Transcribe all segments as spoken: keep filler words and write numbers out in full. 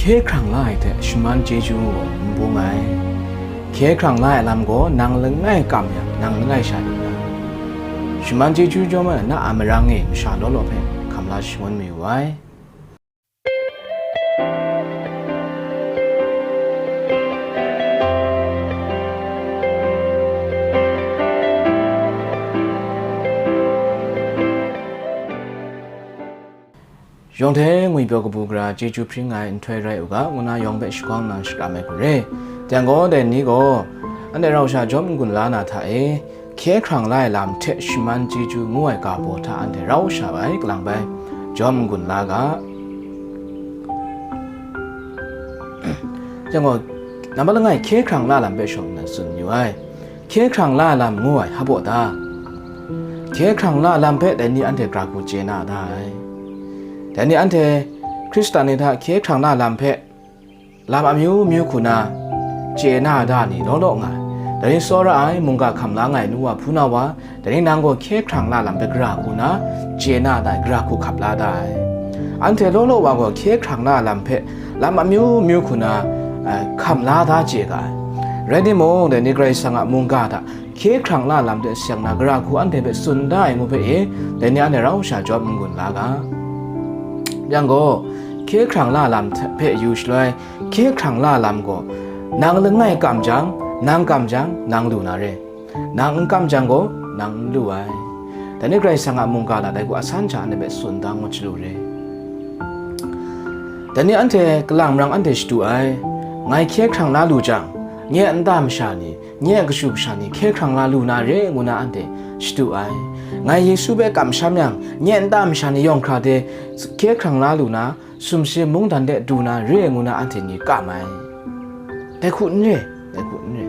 Hkye hkrang la ai hte shaman chyeju gaw n bung ai. Hkye hkrang la ai lam gaw nang langai kam yang, nang langai sha lu na. Shaman chyeju chyawm ai na a marang e masha law law hpe hkam la shangun mayu ai. Yawng hte ngwipyaw kabu gara chyeju hpring ai nhtoi rai u ga, ngu na yawng hpe shakawng nang shakram ai hku re. Jang gaw, dai ni gaw, anhte rau sha jawm n-gun la na hta e, hkye hkrang la ai lam hte shaman chyeju ngu ai ga baw hta anhte rau sha bai, kalang bai, jawm n-gun la ga. Jang gaw, nambat langai hkye hkrang la lam hpe shawng nna tsun yu ai. Hkye hkrang la lam ngu ai hpa baw ta? Hkye hkrang la lam hpe dai ni anhte gara hku chye na da ai. Dai ni anhte Hkristan ni hta hkye hkrang la lam hpe lam amyu myu hku na chye na da ni law law nga ai. Dai ni tsawra ai, mungga hkam la nga ai nu wa hpunau wa, dai ni nang gaw hkye hkrang la lam hpe gara hku na chye na da ai, gara hku hkap la da ai. Anhte law law wa gaw hkye hkrang la lam hpe lam amyu myu hku na, eh, hkam la da chye ga ai. Rai timung, dai ni Karai Kasang a mungga hta hkye hkrang la lam hte seng na gara hku anhte hpe tsun da ai ngu hpe e, dai ni anhte rau sha jawm n-gun la ga. Yang gaw, hkye hkrang la lam hte, hpe yu shaloi, hkye hkrang la lam gaw, nang langai kam jang, nang kam jang, nang lu na re. Nang n kam jang gaw, nang n lu ai. Dai ni Karai Kasang a mungga lam dai gaw asan hta anhte hpe tsun da ngut chyalu re. Dai ni anhte kalang marang anhte shadu ai, ngai hkye hkrang la lu jang, nye a nta masha ni, nye a kashu kasha ni hkye hkrang la lu na re ngu na anhte shadu ai. Ngai Yesu hpe kamsham yang, nye a nta masha ni yawng hkra de hkye hkrang la lu na, sumsing mungdan de du na re ngu na anhte ni kam ai. Dai hku n re, dai hku n re.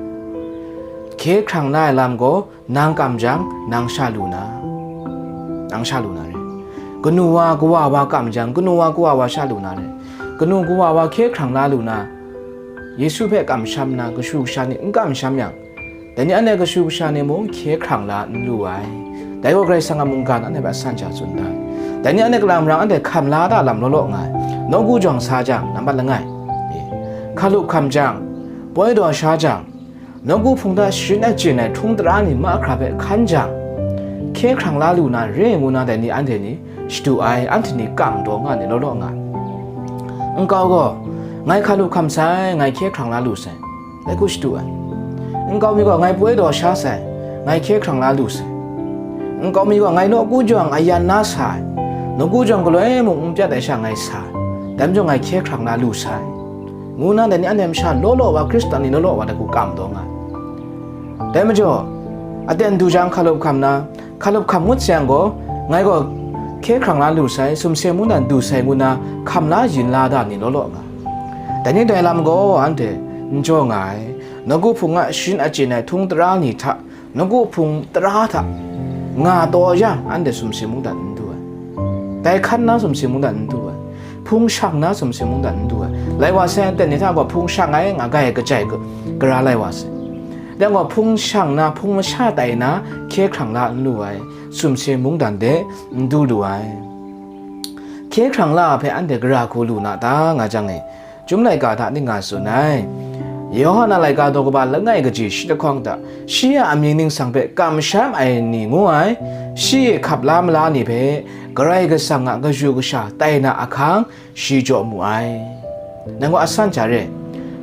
Hkye hkrang la ai lam gaw nang kam jang, nang sha lu na, nang sha lu na re. Kanu wa kawa wa kam jang, kanu wa kawa wa sha lu na re. Kanu kawa wa hkye hkrang la lu na, Yesu hpe kamsham na, kashu kasha ni n kamsham yang, dai ni anhte kashu kasha ni mung hkye hkrang la n lu ai. Dai gaw Karai Kasang a mungga lam anhte hpe asan hta tsun da ai. Dai ni anhte kalang marang anhte hkam la da lam law law nga ai. Nawku jawng sa jang, nambat langai, e, hkalup hkam jang, poi daw sha jang, nawku hpung hta sharin achyin ai htung tara ni mahkra hpe hkan jang, hkye hkrang la lu na re ngu na dai ni anhte ni shadu ai, anhte ni kam daw nga ni law law nga ai. Nkau gaw, ngai hkalup hkam sai, ngai hkye hkrang la lu sai, dai hku shadu ai. Nkau mi gaw, ngai poi daw sha sai, ngai hkye hkrang la lu sai. Nkau mi gaw, ngai nawku jawng ayan na sa ai, nawku jawng galoi mung n pyat ai sha ngai sa ai, dai majaw ngai hkye hkrang la lu sai, ngu na dai ni anhte masha law law wa, Hkristan ni law law wa dai hku kam daw nga ai. Dai majaw, aten du jang hkalup hkam na, hkalup hkam ngut sayang gaw, ngai gaw hkye hkrang la lu sai, sumsing mungdan du sai ngu na hkam la yin la da ni law law nga. Dai ni dai lam gaw anhte n jaw nga ai, nawku hpung a sharin achyin ai htung tara ni hta, nawku hpung tara hta nga taw yang, anhte sumsing mungdan n du ai. Dai hkan na sumsing mungdan n du ai. Hpung shang na sumsing mungdan n du ai. Lai wa sai, anhte ni hta gaw hpung shang ai, nga ga ai kajai ga-, gara lai wa sai. Dai gaw hpung shang na, hpung masha tai na, hkye hkrang la n lu ai, sumsing mungdan de n du lu ai. Hkye hkrang la hpe anhte gara hku lu na ta, nga jang e, Chyum laika hta ning nga tsun ai. Yawhan a laika daw kaba langai kaji shi lahkawng hta, shi a amying ningsang hpe kamsham ai ni ngu ai, shi e hkap la mala ni hpe, Karai Kasang a kashu kasha tai na ahkang, shi jaw mu ai. Nang gaw asan hta re,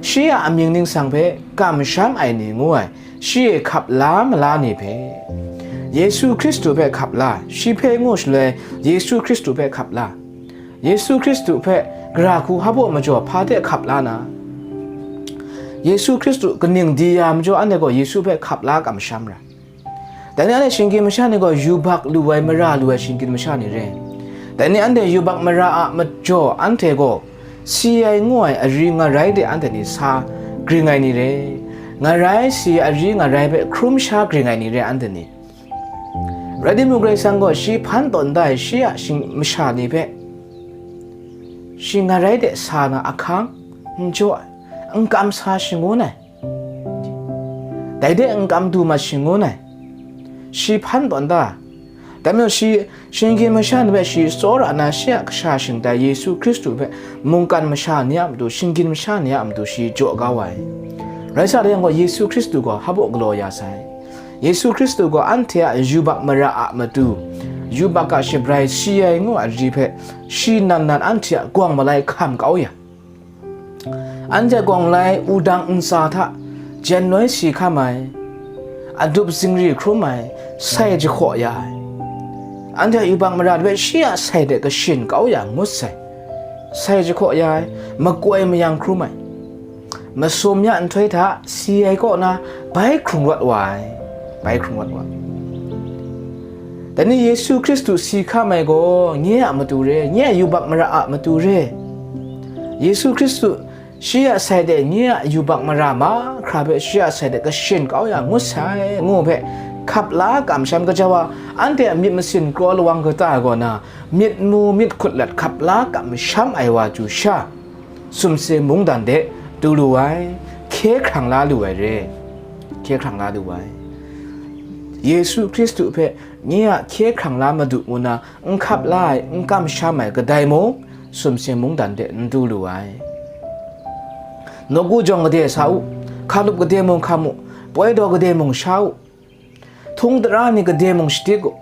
shi a amying ningsang hpe kamsham ai ni ngu ai, shi e hkap la mala ni hpe, Yesu Hkristu hpe hkap la, shi hpe ngu shaloi, Yesu Hkristu hpe hkap la, Yesu Hkristu hpe gara hku hpa baw majaw hpa de hkap la na, Yesu Hkristu kaning di ya majaw anhte gaw Yesu hpe hkap la kamsham ra. Dai ni anhte shinggyim masha ni gaw yubak lu ai, mara lu ai shinggyim masha ni re. Dai ni anhte yubak mara a majaw anhte gaw si ai ngu ai ari ngarai de anhte ni sa gring ai ni re. Ngarai si ai ari ngarai hpe hkrum sha gring ai ni re anhte ni. Rai timung, Karai Kasang gaw shi hpan tawn da ai shi a shing-, masha ni hpe shi ngarai de sa na ahkang n jaw ai, n kam sa shangun ai. Dai de n kam du mat shangun ai. Shi hpan tawn da, Dai majaw shi shinggyim masha ni hpe shi tsawra nna shi a kasha shingtai Yesu Hkristu hpe mungkan masha ni a matu, shinggyim masha ni a matu shi jaw kau ai. Rai sa yang gaw, Yesu Hkristu gaw hpa galaw ya sai. Yesu Hkristu gaw anhte a yubak mara a matu, yubak a shabrai si ai ngu a ri hpe, shi nan nan anhte a gawng malai hkam kau ya, anhte gawng malai wudang ntsa hta jen noi si hkam ai, adup zingri hkrum ai, sai jahkaw ya ai. Anhte a yubak mara hpe shi a sai de kashin kau ya ngut sai. Sai jahkaw ya ai, makoi mayang hkrum ai, masum ya nhtoi hta si ai kaw na bai hkrung rawt wa ai, bai hkrung rawt wa ai. Dai ni Yesu Hkristu si hkam ai gaw nye a matu re, nye a yubak mara a matu re. Yesu Hkristu shi a sai de nye a yubak mara mahkra hpe shi a sai de kashin kau ya ngut sai, ngu hpe hkap la kamsham, gaja wa, anhte a myit masin kraw lawang kata kaw na, myit mu myit hkut lat hkap la kamsham ai wa chyu sha, sumsing mungdan de du lu ai, hkye hkrang la lu ai re, hkye hkrang la lu ai. Yesu Hkristu hpe nye a hkye hkrang la Madu ngu na n hkap la ai, n kamsham ai kadai mung, sumsing mungdan de n du lu ai. Nawku jawng gade sa u, hkalup gade mung hkam u, poi daw gade mung sha u, htung tara ni gade mung shadik u.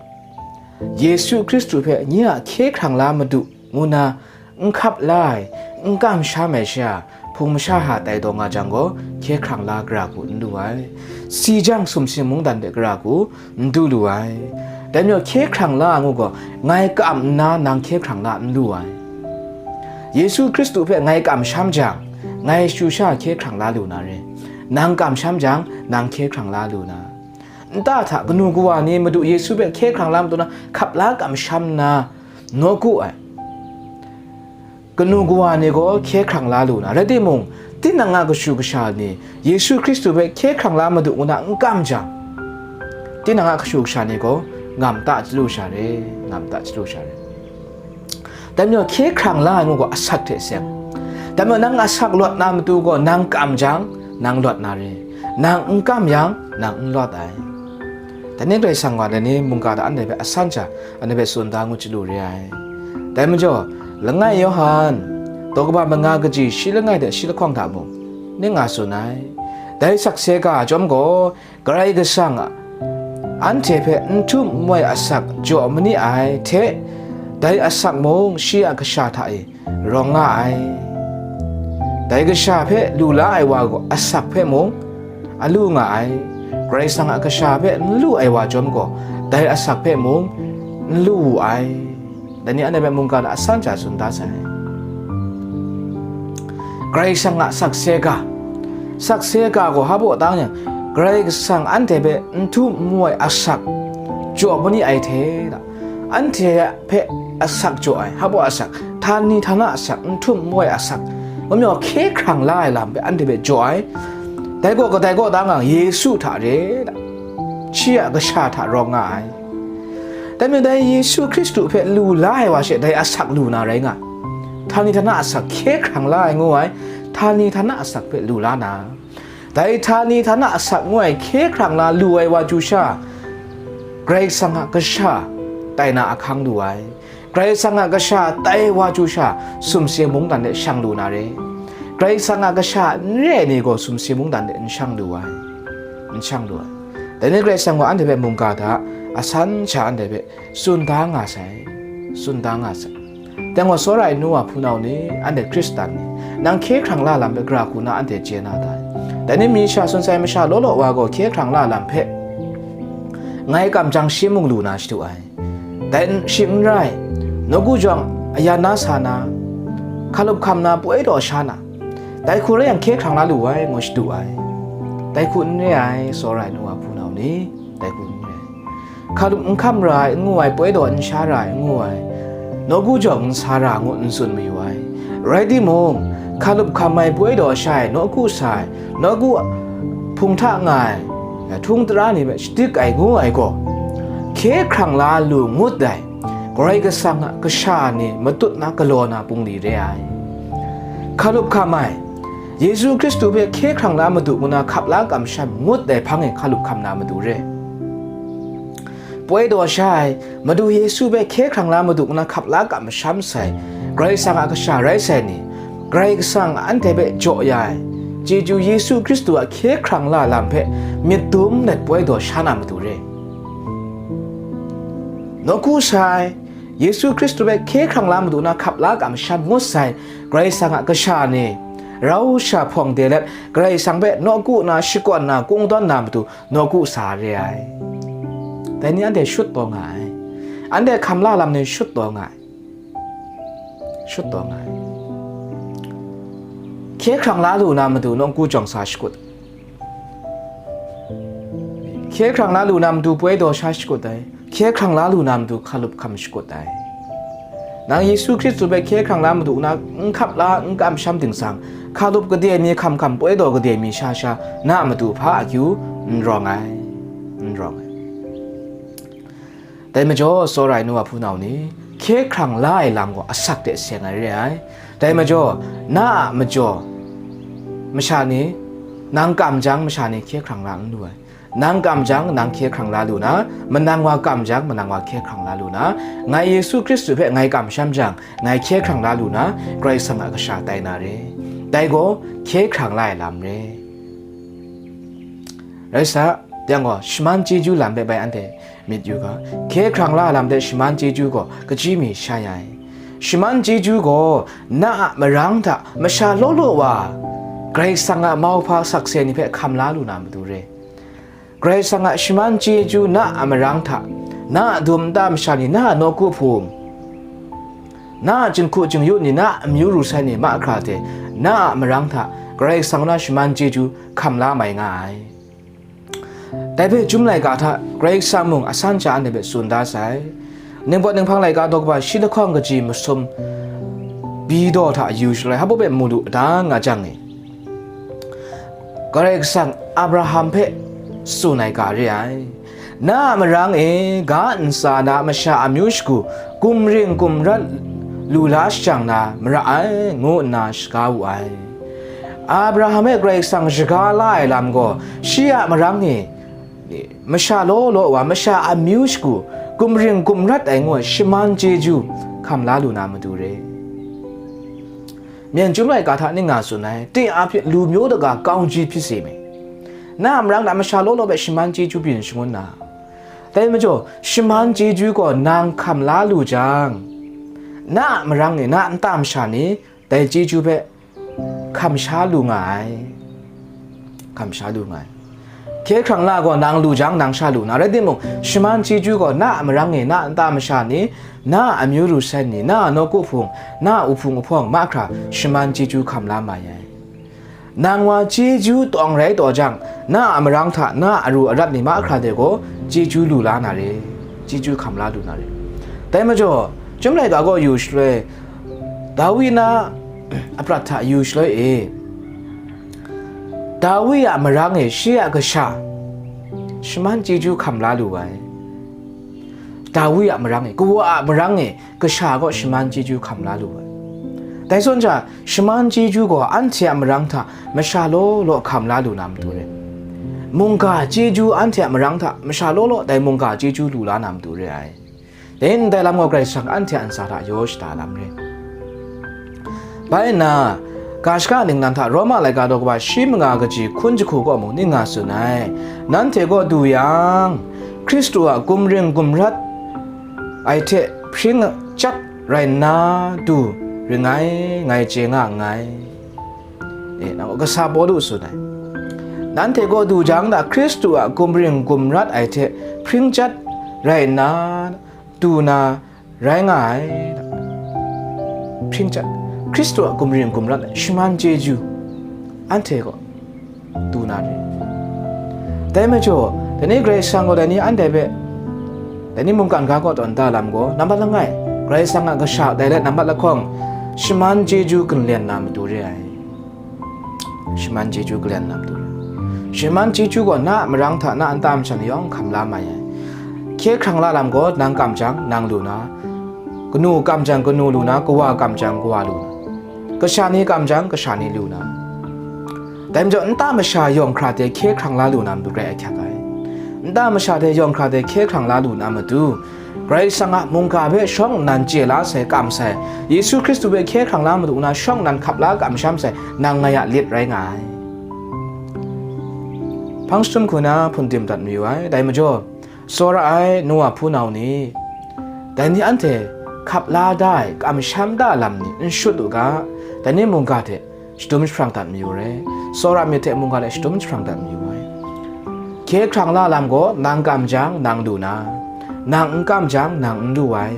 Yesu Hkristu hpe nye a hkye hkrang la Madu ngu na n hkap la ai, n kamsham ai sha, hpung masha hta tai taw nga jang gaw, hkye hkrang la gara hku n lu ai. Si jang sumsing mungdan de gara hku n du lu ai. Dai majaw hkye hkrang la ai ngu gaw, ngai ka-am nna nang hkye hkrang la n lu ai. Yesu Hkristu hpe ngai kamsham jang, ngai chyu sha hkye hkrang la lu na re. Nang kamsham jang, nang hkye hkrang la lu na. Nta hta kanu kawa ni Madu Yesu hpe hkye hkrang la Madu na hkap la kamsham nna, nawku ai. Kanu kawa ni gaw hkye hkrang la lu na, rai timung, tinang a kashu kasha ni Yesu Hkristu hpe hkye hkrang la Madu ngu na n kam jang, tinang a kashu kasha ni gaw ngam ta chyalu sha re, ngam ta chyalu sha re. Dai majaw hkye hkrang la ai ngu gaw asak hte seng. Dai majaw nang asak lawt na matu gaw nang kam jang, nang lawt na re, nang n kam yang, nang n lawt ai. Dai ni Karai Kasang gaw dai ni mungga hta anhte hpe asan sha, anhte hpe tsun da ngu chyalu re ai. Dai majaw, langai Yawhan, daw kaba manga kaji shi langai hte shi lahkawng hta mung, ning nga tsun ai. Dai sakse ga chyawm gaw, Karai Kasang a, anhte hpe n htum n wai asak jaw ma ni ai hte, dai asak mung shi a kasha hta e, rawng nga ai. Dai kasha hpe lu la ai wa gaw asak hpe mung a lu nga ai. Karai Kasang a kasha hpe n lu ai wa chyawm gaw, dai asak hpe mung n lu wu ai. Dai ni anhte hpe mungga hta asan sha tsun da sai. Karai Kasang a sakse ga, sakse ga gaw hpa baw tang yang, Karai Kasang anhte hpe n htum n wai asak jaw ma ni ai hte, anhte hpe asak jaw ai, hpa baw asak, htani htana asak, n htum n wai asak, ngu majaw hkye hkrang la ai lam hpe anhte hpe jaw ai. Dai gaw kadai kaw da nga, Yesu hta re, shi a kasha hta rawng nga ai. Dai majaw dai Yesu Hkristu hpe lu la ai wa she dai asak lu na rai nga, htani htana asak hkye hkrang la ai ngu ai, htani htana asak hpe lu la na, dai htani htana asak ngu ai hkye hkrang la lu ai wa chyu sha, Karai Kasang a kasha tai na ahkang lu ai. Karai Kasang a kasha tai wa chyu sha, sumsing mungdan de shang lu na re. Karai Kasang a kasha n re ai ni gaw sumsing mungdan de n shang lu ai, n shang lu ai. Dai ni Karai Kasang gaw anhte hpe mungga hta asan sha anhte hpe tsun da nga sai, tsun da nga sai. Dai gaw tsawra ai nu wa hpunau ni, anhte Hkristan ni, nang hkye hkrang la lam hpe gara hku na anhte chye na ta ai. Dai ni mi sha tsun sai masha law law wa gaw hkye hkrang la lam hpe ngai kam jang shi mung lu na shadu ai. Dai n-, shi n rai, nawku jawng ayan na sa na, hkalup hkam na poi daw sha na, dai hku rai yang hkye hkrang la lu ai, ngu shadu ai. Dai hku n re ai, tsawra ai nu wa hpunau ni, dai hku n re ai. Hkalup n hkam ra ai n ngu ai, poi daw n sha ra ai n ngu ai, nawku jawng n sa ra ngu n tsun mayu ai. Rai timung, hkalup hkam ai poi daw sha ai, nawku sa ai, nawku hpung hta nga ai, htung tara ni hpe shadik ai ngu ai gaw, hkye hkrang la lu ngut dai, Karai Kasang a kasha ni matut na galaw na bungli re ai. Hkalup hkam ai, Yesu Hkristu hpe hkye hkrang la Madu ngu na hkap la kamsham ngut dai hpang e hkalup hkam na matu re. Poi daw sha ai, Madu Yesu hpe hkye hkrang la Madu nna hkap la kamsham sai, Karai Kasang a kasha rai sai ni, Karai Kasang anhte hpe jaw ya ai, chyeju Yesu Hkristu a hkye hkrang la lam hpe myit dum let poi daw sha na matu re. Nawku sa ai, Yesu Hkristu hpe hkye hkrang la Madu nna hkap la kamsham ngut sai, Karai Kasang a kasha ni, rau sha hpawng de let, Karai Kasang hpe nawku nna shakawn na kungdawn na matu, nawku sa re ai. Dai ni anhte shut taw nga ai. Anhte hkam la lam ni shut taw nga ai. Shut taw nga ai. Hkye hkrang la lu na matu nawku jawng sa shakut. Hkye hkrang la lu na matu poi daw sha shakut ai. Hkye hkrang la lu na matu hkalup hkam shakut ai. Nang Yesu Hkristu hpe hkye hkrang la Madu nna n hkap la n kamsham ting sang, hkalup gade mi hkam hkam poi daw gade mi sha sha na a matu hpa akyu n rawng ai, n rawng ai. Dai majaw, tsawra ai nu wa hpunau ni, hkye hkrang la ai lam gaw asak de seng ai re ai. Dai majaw, na a majaw masha ni, nang kam jang masha ni hkye hkrang la n lu ai. Nang kam jang, nang hkye hkrang la lu na, manang wa kam jang, manang wa hkye hkrang la lu na, ngai Yesu Hkristu hpe ngai kamsham jang, ngai hkye hkrang la lu na, Karai Kasang a kasha tai na re. Dai gaw hkye hkrang la ai lam re. Rai sa, yang gaw, shaman chyeju lam hpe bai anhte myit yu ga, hkye hkrang la ai lam hte shaman chyeju gaw kaji mi sha ya ai. Shaman chyeju gaw na a marang hta masha law law wa Karai Kasang a mauhpa sakse ni hpe hkam la lu na matu re. Karai Kasang a shaman chyeju na a marang hta, na a dum nta masha ni, na a nawku hpung, na a jinghku jingyu ni, na a amyu ru sai ni mahkra hte, na a marang hta Karai Kasang na shaman chyeju hkam la mai nga ai. Dai hpe Chyum laika hta Karai Kasang mung asan sha anhte hpe tsun da sai. Ningpawt ninghpang laika daw kaba shi lahkawng kaji masum, bi daw hta yu shaloi, hpa baw hpe mu lu da nga jang e, Karai Kasang Abraham hpe tsun ai ga re ai. Na a marang e ga ntsa na masha amyu shagu gumring gumrat lu la shajang na mara ai, ngu nna shaga wu ai. Abraham hpe Karai Kasang shaga la ai lam gaw, shi a marang e masha law law wa, masha amyu shagu gumring gumrat ai ngu ai shaman chyeju hkam la lu na matu re. Myen Chyum laika hta ning nga tsun ai, တင်အားဖြင့် လူမျိုးတကာ ကောင်းကြီး ဖြစ်စေမယ်။ Na a marang na masha law law hpe shaman chyeju byin shangun na, dai majaw, shaman chyeju gaw nang hkam la lu jang, na a marang e, na a nta masha ni dai chyeju hpe hkam sha lu nga ai. Hkam sha lu nga ai. Hkye hkrang la gaw nang lu jang, nang sha lu na, rai timung, shaman chyeju gaw na a marang e, na a nta masha ni, na a amyu ru sai ni, na a nawku hpung, na a uhpung uhpawng mahkra shaman chyeju hkam la mai ai. Nang wa chyeju tawng rai taw jang, na a marang hta na a aru arat ni mahkra de gaw chyeju lu la na re, chyeju hkam la lu na re. Dai majaw, Chyum laika gaw yu shaloi, Dawi na aprat hta yu shaloi e, Dawi a marang e shi a kasha shaman chyeju hkam la lu ai. Dawi a marang e, kawa a marang e, kasha gaw shaman chyeju hkam la lu ai. Dai zawn sha, shaman chyeju gaw anhte a marang hta masha law law hkam la lu na matu re. Mungga chyeju anhte a marang hta masha law law dai mungga chyeju lu la na matu re ai. Dai ndai lam gaw Karai Kasang anhte a ntsa hta yaw shada lam re. Bai nna, ga shaka ningnan hta Roma laika daw kaba shi manga kaji hkun jahku gaw mung ning nga tsun ai. Nanhte gaw du yang, Hkristu a gumring gumrat ai hte hpring chyat rai nna du ring ngai, ngai chye nga nngai. E, nang kasa Pawlu tsun ai. Nanhte gaw du jang da, Hkristu a gumring gumrat ai hte hpring chyat rai nna du na rai nga ai. Hpring chyat, Hkristu a gumring gumrat ai shaman chyeju anhte gaw du na re. Dai majaw, dai ni Karai Kasang gaw dai ni anhte hpe, dai ni mungkan ga kaw tawn da lam gaw, nambat langai, Karai Kasang a kasha dai let nambat lahkawng, shaman chyeju galen na matu re ai. Shaman chyeju galen na matu re. Shaman chyeju gaw na a marang hta na a nta masha ni yawng hkam la mai ai. Hkye hkrang la lam gaw nang kam jang nang lu na, kanu kam jang kanu lu na, kawa kam jang kawa lu na, kasha ni kam jang kasha ni lu na. Dai majaw nta masha yawng hkra hte hkye hkrang la lu na matu rai ahkyak ai. nta masha hte yawng hkra hte hkye hkrang la lu na matu, Karai Kasang a mungga hpe shawng nnan chye la sai, kam sai, Yesu Hkristu hpe hkye hkrang la matu nna shawng nnan hkap la kamsham sai, nang ngai a lit rai nga ai. Hpang jahtum hku na hpun dim dat mayu ai. Dai majaw, tsawra ai nu wa hpunau ni, dai ni anhte hkap la da ai, kamsham da ai lam ni n shut u ga, dai ni mungga hte shadum jahprang dat mayu re, tsawra myit hte mungga hte shadum jahprang dat mayu ai. Hkye hkrang la lam gaw nang kam jang, nang lu na, nang n kam jang, nang n lu ai.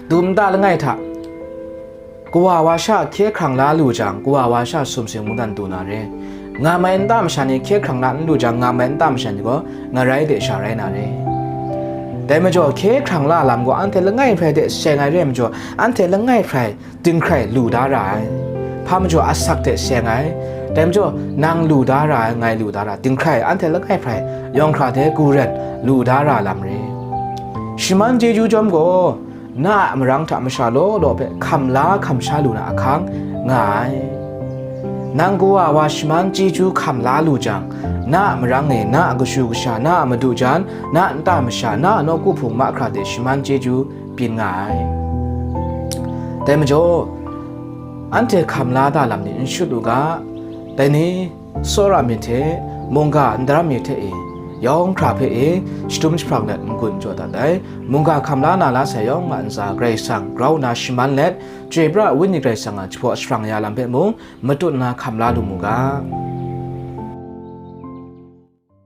Du nta langai hta, kawa wa sha hkye hkrang la lu jang, kawa wa sha sumsing mungdan du na re. Nga mai nta masha ni hkye hkrang la n lu jang, nga mai nta masha ni gaw ngarai de sha rai na re. Dai majaw, hkye hkrang la lam gaw anhte langai hprai de seng ai re majaw, anhte langai hprai dinghkrai lu da ra ai. Hpa majaw asak hte seng ai. Dai majaw, nang lu da ra ai, ngai lu da ra, dinghkrai anhte langai hprai yawng hkra hte gu ren lu da ra lam re. Shaman chyeju chyawm gaw, na a marang hta masha law law hpe hkam la hkam sha lu na ahkang nga ai. Nang kawa wa shaman chyeju hkam la lu jang, na a marang e, na a kashu kasha, na a madu jan, na a nta masha, na a nawku hpung mahkra de shaman chyeju byin nga ai. Dai majaw, anhte hkam la da lam ni n shut u ga, dai ni, tsawra myit hte mungga ndaram myit hte e, yawng hkra hpe e, shadum jahprang let n-gun jaw dat ai. Mungga hkam la na la sai yawng a ntsa Karai Kasang grau nna shaman let, chyoi pra ai Wenyi Karai Kasang a jahpaw jahprang ya lam hpe mung matut nna hkam la lu mu ga.